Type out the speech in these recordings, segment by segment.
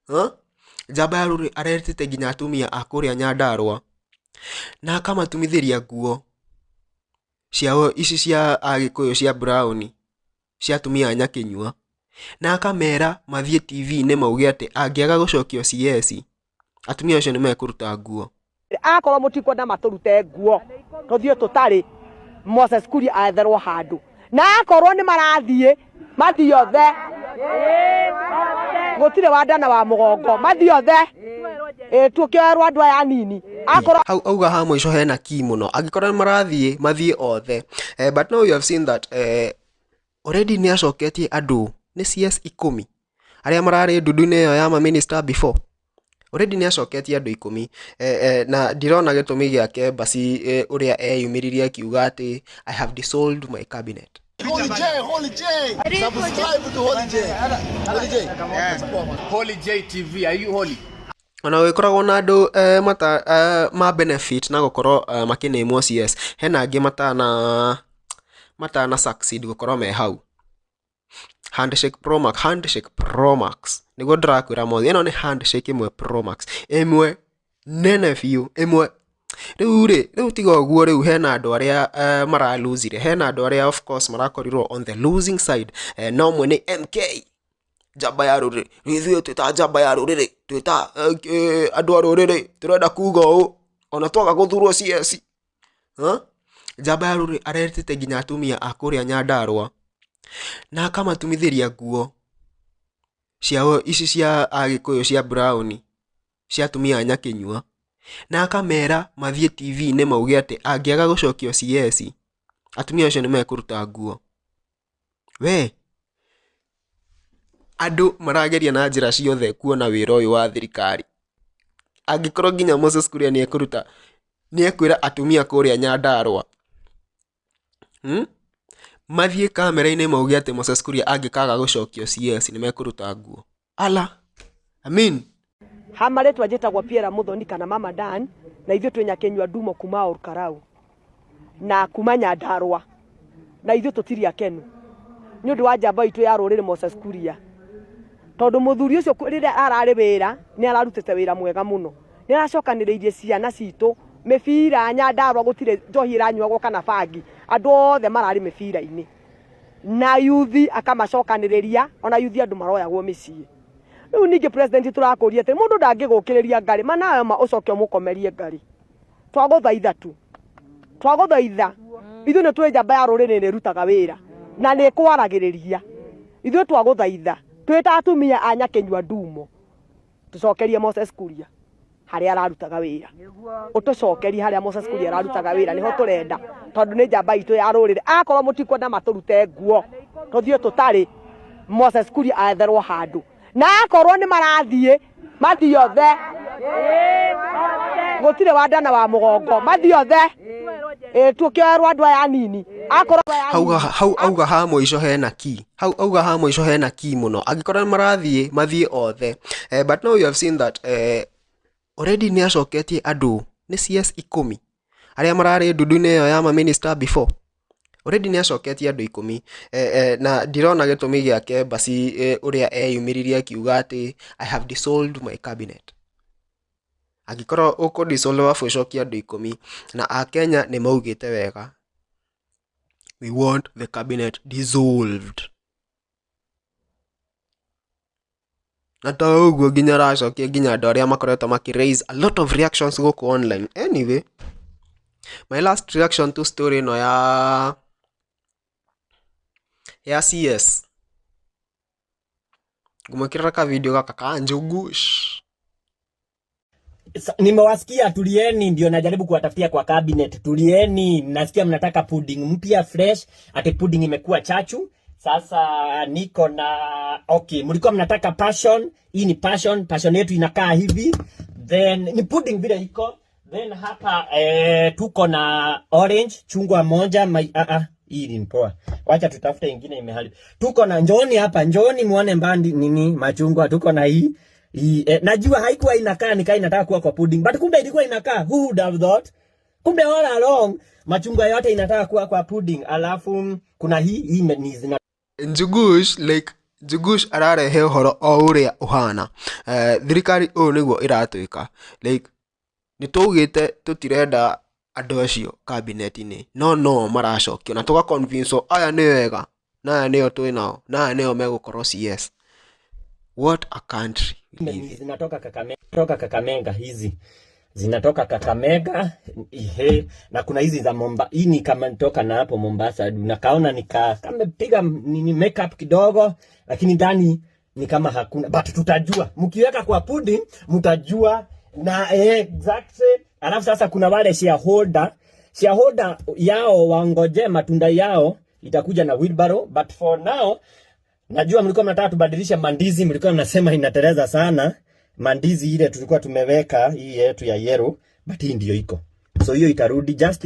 Huh? Njamba ya rũrĩrĩ aretĩte nginya atumia a kũrĩa Nyandarũa na akamatumithĩria nguo ciao ici cia Agĩkũyũ cia brown cia atumia a Nyakĩnyua na akamera mathiĩ TV-inĩ mauge atĩ angĩaga gũcokio CS atumia acio nĩ mekũruta nguo. Akorwo mũtikwenda matũrute nguo tũthiĩ tũtarĩ, Moses Kuria etherwo handũ. Na akorwo nĩ marathiĩ mathiĩ othe, gũtirĩ wa nda na wa mũgongo, mathiĩ othe. Ĩ tũkĩoerwo andũ aya anini. Akorwo Hau auga ha mũico hena key mũno, angĩkorwo nĩ marathiĩ mathiĩ othe. But now you have seen that already nĩ acoketie andũ nĩ CS ikũmi arĩa mararĩ ndundu-inĩ ĩyo ya maminista before. Already nĩ acoketie andũ ikũmi na ndirona gĩtũmi gĩake Embassy ũrĩa eyumĩririe akiuga atĩ I have dissolved my cabinet. Holy J, Holy J. Subscribe to Holy J. Holy J. Holy J TV, are you holy? Ona gũgĩkoragwo na andũ mata ma benefit na gũkorwo makĩnĩmwo CS, hena angĩ matana succeed gũkorwo me hau. Handshake Pro Max, Handshake Pro Max nĩguo ndĩrakwĩra mothe, ĩno nĩ handshake ĩmwe Pro Max, ĩmwe nene biũ, ĩmwe rĩu rĩ, rĩu tiga ũguo rĩu hena andũ arĩa maralosire, hena andũ arĩa of course marakorirwo on the losing side, na ũmwe nĩ MK njamba ya rũrĩrĩ, rĩu ithuĩ twĩ ta njamba ya rũrĩrĩ, twĩ ta andũ a rũrĩrĩ, tũrenda kuga ũũ, ona twaga gũthurwo CS. Njamba ya rũrĩrĩ aretĩte nginya atumia a kũrĩa Nyandarũa na akamatumithĩria nguo ciao ici cia Agĩkũyũ cia brown cia atumia a Nyakĩnyua na akamera mathiĩ TV-inĩ mauge atĩ angĩaga gũcokio CS atumia acio nĩ mekũruta nguo. We andũ marageria na njĩra ciothe kuona wĩra ũyũ wa thirikari. Angĩkorwo nginya Moses Kuria nĩ ekũruta, nĩ ekwĩra atumia kũrĩa Nyandarũa, Mathiĩ kamera-inĩ mauge atĩ Moses Kuria angĩkaga gũcokio CS nĩ mekũruta nguo. Ala! I mean, Ha marĩtwa njĩtagwo Piera Mũthoni kana Mama Dan, na ithuĩ twĩ Nyakĩnyua Ndumo kuma Olkarau na kuma Nyandarũa, na ithuĩ tũtirĩ akenu nĩ ũndũ wa njamba itũ ya rũrĩrĩ Moses Kuria, tondũ mũthuri ũcio rĩrĩa ararĩ wĩra nĩ ararutĩte wĩra mwega mũno, nĩ aracokanĩrĩirie ciana citũ mĩbira Nyandarũa gũtirĩ njohi ĩranyuagwo kana bangi, andũ othe mararĩ mĩbira-inĩ. Na yuthi akamacokanĩrĩria, ona yuthi andũ maroyagwo mĩciĩ. Rĩu ningĩ president tũrakũria atĩrĩ, mũndũ ndangĩgũkĩrĩria ngarĩ, ma nawe ma ũcoke ũmũkomerie ngarĩ. Twagũthaitha tu, twagũthaitha, ithuĩ nĩ tũĩ njamba ya rũrĩrĩ nĩ ĩrutaga wĩra na nĩ ĩkwaragĩrĩria. Ithuĩ twagũthaitha twĩ ta atumia a Nyakĩnyua Ndumo, Tũcokerie Moses Kuria harĩa ararutaga wĩra. Ũtũcokerie harĩa Moses Kuria ararutaga wĩra nĩho tũrenda tondũ nĩ njamba itũ ya rũrĩrĩ. Akorwo mũtikwenda matũrute nguo tũthiĩ tũtarĩ, Moses Kuria etherwo handũ. Na akorwo nĩ marathiĩ mathiĩ othe, gũtirĩ wa nda na wa mũgongo, mathiĩ othe. Ĩ tũkĩoerwo andũ aya anini. Akorwo hau hau auga ha mũico hena key. Hau auga ha mũico hena key mũno. Angĩkorwo nĩ marathiĩ mathiĩ othe. But now you have seen that already nĩ acoketie andũ nĩ CS ikũmi arĩa mararĩ ndundu-inĩ ĩyo ya maminista before. Already nĩ acoketie andũ ikũmi na ndirona gĩtũmi gĩake Embassy ũrĩa eyumĩririe akiuga atĩ I have dissolved my cabinet. Angĩkorwo ũkũ dissolve wabu ũcokie andũ ikũmi na akenya nĩ maugĩte wega we want the cabinet dissolved. Na to ũguo nginya aracokia nginya andũ arĩa makoretwo makĩ raise a lot of reactions gũkũ online. Anyway, my last reaction to story ĩno ya CS ngũmwĩkĩrĩra ka video gaka ka Njugush. Nimewasikia, tulieni, ndio najaribu kuwatafutia kwa cabinet. Tulieni, nasikia mnataka pudding mpya fresh, ati pudding imekuwa chachu. Sasa niko na okay, mlikuwa mnataka passion, hii ni passion, passion yetu inakaa hivi. Then ni pudding vile iko. Then hapa tuko na orange, chungwa moja, hii ni poa. Wacha tutafute ingine imeharibu. Tuko na njooni hapa, njooni muone mbandi nini machungwa, tuko na hii. Hii, najua haikuwa inakaa nikaa inataka kuwa kwa pudding, but kumbe ilikuwa inakaa. Who would have thought? Kumbe all along machungwa yote inataka kuwa kwa pudding. Alafu kuna hii, hii ni zina Njugush like Njugush ararehe ũhoro o ũrĩa ũhana. Thirikari ũyũ nĩguo ĩratwĩka, like nĩ twaugĩte tũtirenda andũ acio cabinet-inĩ, no no maracokio na tũga convince aya nĩ wega na aya nĩo twĩnao na aya nĩo megũkorwo CS. What a country we live in. Zinatoka Kakamega, toka Kakamega hizi zinatoka Kakamega ihe, na kuna hizi za Momba, hii ni kama nitoka na hapo Mombasa, nakaona nika kamepiga nini makeup kidogo, lakini ndani ni kama hakuna, but tutajua mkiweka kwa pudding mtajua na exactly. Alafu sasa kuna wale shareholder yao wangoje matunda yao itakuja na wheelbarrow, but for now najua mlikuwa mnataka tubadilishe mandizi, mlikuwa mnasema inateleza sana mandizi ile tulikuwa tumeweka hii yetu ya yellow, but hii ndio iko, so hiyo itarudi just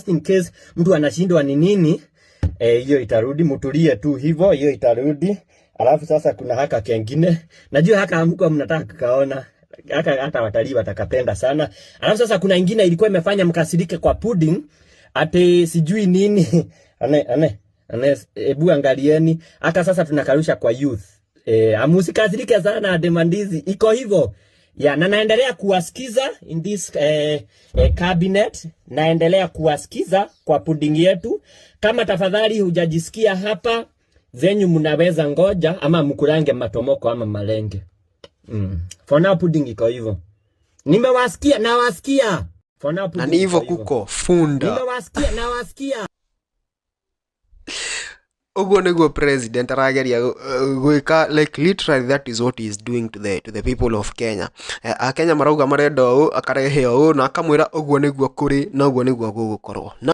in case mtu anashindwa ni nini hiyo itarudi, mtulie tu hivyo, hiyo itarudi. Alafu sasa kuna haka kengine, najua haka hamkuwa mnataka kukaona haka, hata watalii watakapenda sana. Alafu sasa kuna ingine ilikuwa imefanya mkasirike kwa pudding, ati sijui nini ane ane ane, hebu angalieni hata sasa tunakarusha kwa youth amusikasirike sana, ati mandizi iko hivyo ya, na naendelea kuwasikiza in this cabinet, naendelea kuwasikiza kwa pudding yetu. Kama tafadhali hujajisikia hapa zenyu, mnaweza ngoja ama mkurange matomoko ama malenge. For now pudding iko hivyo, nimewasikia, nawasikia. For now Na pudding ni hivyo iko hivyo, kuko funda. Nimewasikia, nawasikia. Ũguo nĩguo president arageria gwĩka, like literally that is what he is doing to the people of Kenya. Akenya marauga marenda ũũ, akarehe ũũ na akamwĩra ũguo nĩguo kũrĩ na ũguo nĩguo gũgũkorwo na.